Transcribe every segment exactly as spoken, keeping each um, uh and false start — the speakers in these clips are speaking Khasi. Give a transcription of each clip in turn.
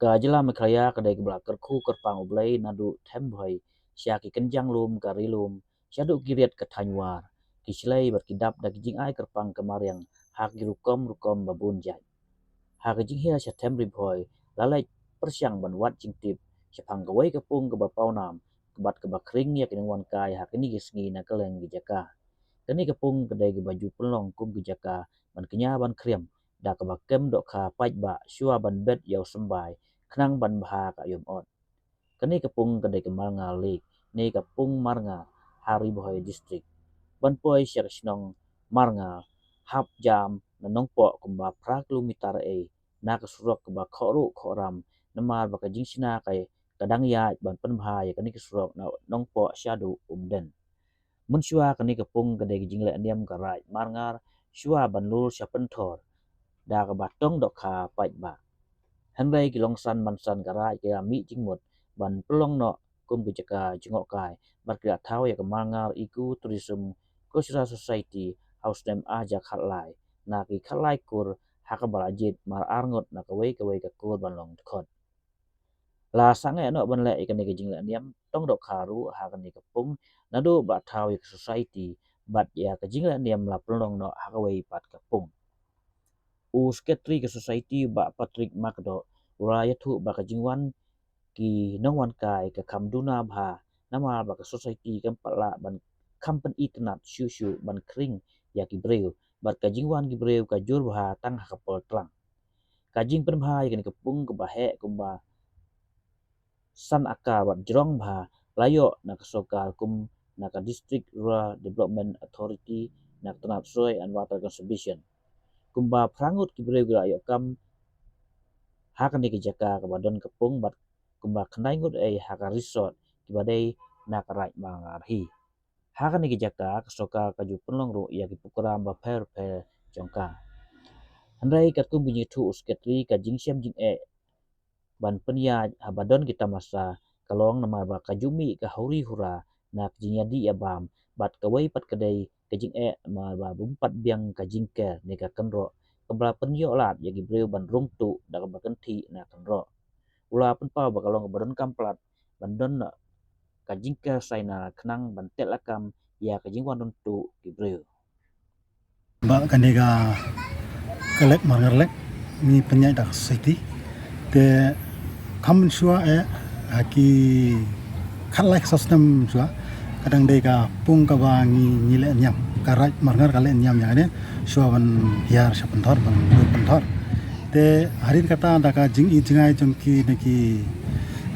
Ka jylla Meghalaya ka dei kaba la kyrkhu kyrpang U Blei naduh them bhoi sha ki kynjang lum ka ri lum, shaduh ki riat ka thaiñ War, ki shlei bad ki dap da ki jingai kyrpang ka mariang ha ki rukom rukom ba bun jait. Ha ka jinghiar sha them Ri Bhoi la leit pyrshang ban wad jingtip shaphang kawei ka pung kaba pawnam bad kaba khring ïa ki nongwan kai ha kine ki sngi na kylleng ki jaka. Kane ka pung ka dei kaba ju pynlong kum ki jaka ban kñia ban khriam da kaba kem dohkha paidbah shuwa ban bet ïa u symbai khnang ban bha ka ïom ot. Kane ka pung ka dei ka Marngar Lake ne ka pung Marngar ha Ri Bhoi District. Ban poi sha ka shnong Marngar hap jam na Nongpoh kumba phra kilometer ei na ka surok kaba khohruh khohram, namar ba ka jingshna ka ka dang ïaid ban pynbha ïa kane ka surok na Nongpoh shaduh Umden. Mynshuwa kane ka pung ka dei ka jingleh niam ka Raid Marngar shuwa ban lur sha Pynthor da kaba tong dohkha paidbah. Hynrei ki longsan mansan ka Raid ki la mih jingmut ban pynlong noh kum ka jaka jngohkai bad ki la thaw ïa ka Marngar Eco Tourism Cultural Society ha u snem ar hajar khatlai na ki khatlai kur, ha kaba la jied mar arngut na kawei kawei ka kur ban long dkhot. La sangeh noh ban leh ïa kane ka jingleh niam tong dohkha ruh ha kane ka pung naduh ba thaw ïa ka society, bad ïa ka jingleh niam la pynlong noh ha kawei pat ka pung. U sekretari ka society, Bah Patrick Makdoh, u la ïathuh ba ka jingwan ki nongwan kai ka kham duna bha, namar ba ka society kam pat lah ban kham pynitynnad shuh shuh ban khring ïa ki briew bad ka jingwan ki briew ka jur bha tang ha ka por tlang. Ka jingpynbha ïa kane ka pung kaba heh kumba san akar bad jrong bha la ïoh na ka sorkar kum na ka District Rural Development Authority na ka tnat Soil and Water Conservation. Kumba phra ngut ki briew ki la ïoh kam ha kane ka jaka kaba don ka pung bad kumba khyndai ngut ei ha ka resort kiba dei na ka Raid Marngar hi. Ha kane ka jaka ka sorkar ka ju pynlong ruh ïa ki program bapher bapher jong ka. Hynrei katkum ka jingïathuh u sekretari, ka jingshem jingeh ban pynïaid haba don ki tamasa ka long namar ba ka ju mih ka huri hura na ka jingïadih ïabam, bad kawei pat ka dei ka jingeh namar ba bym pat biang ka jingker ne ka kynroh kaba la pynïoh lad ïa ki briew ban rung tuh da kaba kynthih na kynroh. U la pynpaw ba ka long kaba donkam palat ban don noh ka jingker saina khnang ban tehlakam ïa ka jingwan rung tuh ki briew. Ba kane ka, ka lake, Marngar Lake, ngi pynïaid da ka society. Te kham mynshuwa eh, ha ki khatlai saw snem shuwa, ka dang dei ka pung kaba ngi, ngi leh niam, ka Raid Marngar ka leh niam ïa kane shuwa ban hiar sha Pynthor, ban lur Pynthor. Te hadien kata da ka jing i jngai jong ki ne ki,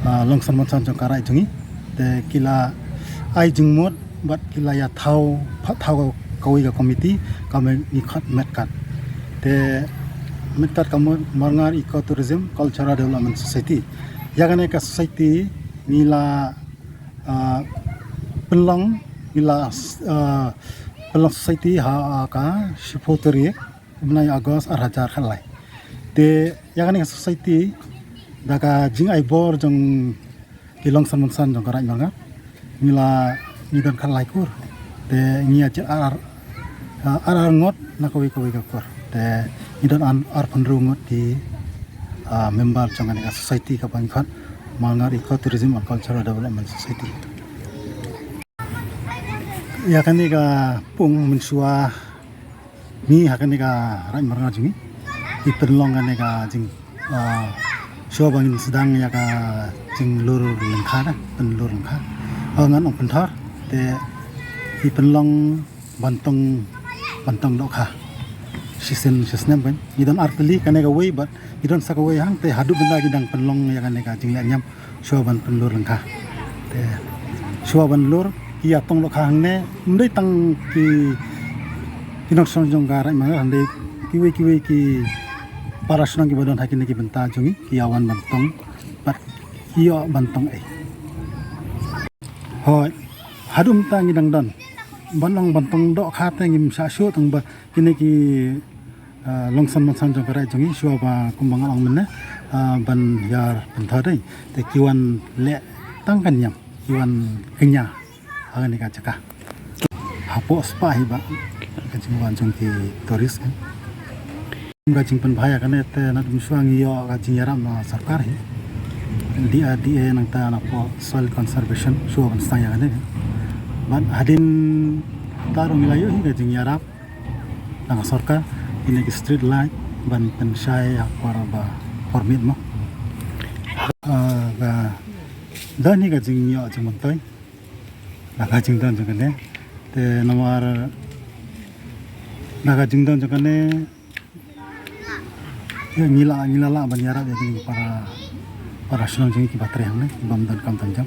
ah, longsan mansan jong ka Raid jong ngi, te ki la ai jingmut bad ki la ïa thaw, pha thaw ka, kawei ka komiti kaba ngi khot Metkat. Te Metkat ka mut Marngar Eco Tourism Cultural Development Society. Ïa kane ka society ngi la, ah, pynlong, ngi la, ah, pynlong society ha, ah, ka shiphew tarik u bnai August ar hajar khatlai. Te ïa kane ka society da ka jingai bor jong ki longsan mansan jong ka Raid Marngar, ngi la, ngi don khatlai kur. Te ngi ïa jied ar, ar, ar, ar ngut na kawei kawei ka kur. Te ngi don ar, arphew hynriew ngut ki, ah, member jong kane ka society kaba ngi khot Marngar Eco Tourism and Cultural Development Society. Ïa kane ka pung mynshuwa ngi ha kane ka Raid Marngar jong ngi, ngi pynlong kane ka jing, ah, shuwa ba ngin sdang ïa ka jinglur lyngkha, da pynlur lyngkha, oh, ngan ong pynthor. Te ngi pynlong ban tong, ban tong dohkha shisien shisnem kan. Ngi don ar tylli, kane kawei bad ngi don sa kawei hangtei, haduh mynta ngi dang pynlong ïa kane ka jingleh niam shuwa ban pynlur lyngkha. Te shuwa ban lur, ki ïa tong dohkha hangne, ym dei tang ki, ki nongshong jong ka Raid Marngar, hynrei kiwei kiwei ki para shnong kiba don ha kine ki bynta jong ngi ki ïa wan ban tong bad ki ïoh ban tong ei. Hooid, haduh mynta ngi dang don ban ong ban tong dohkha, te ngim shah shuh tang ba kine ki, ah, longsan mansan jong ka Raid jong ngi, shuwa ba kumba nga ong mynne, ah, ban hiar pynthor dei, te ki wan leh tang ka niam, ki wan kñia ha kane ka jaka. Hapoh spah hi ba ka jingwan jong ki tourist kan. Ka jingpynbha ïa kane te naduh mynshwa ngi ïoh ka jingïarap na sorkar hi. D R D A nangta na pdeng Soil Conservation shuwa ban sdang ïa kane. Bad hadien ta ruh ngi la ïoh hi ka jingïarap na ka sorkar, ïa kine ki street light ban pynshai ha por ba por miet mo. Ah, ka don hi ka jingïoh jingmyntoi na ka jingdon jong kane. Te namar na ka jingdon jong kane, ïa, ngi la, ngi la lah ban ïarap ïa kine ki para, para shnong jong ngi kiba trei hangne, kibym don kam don jam.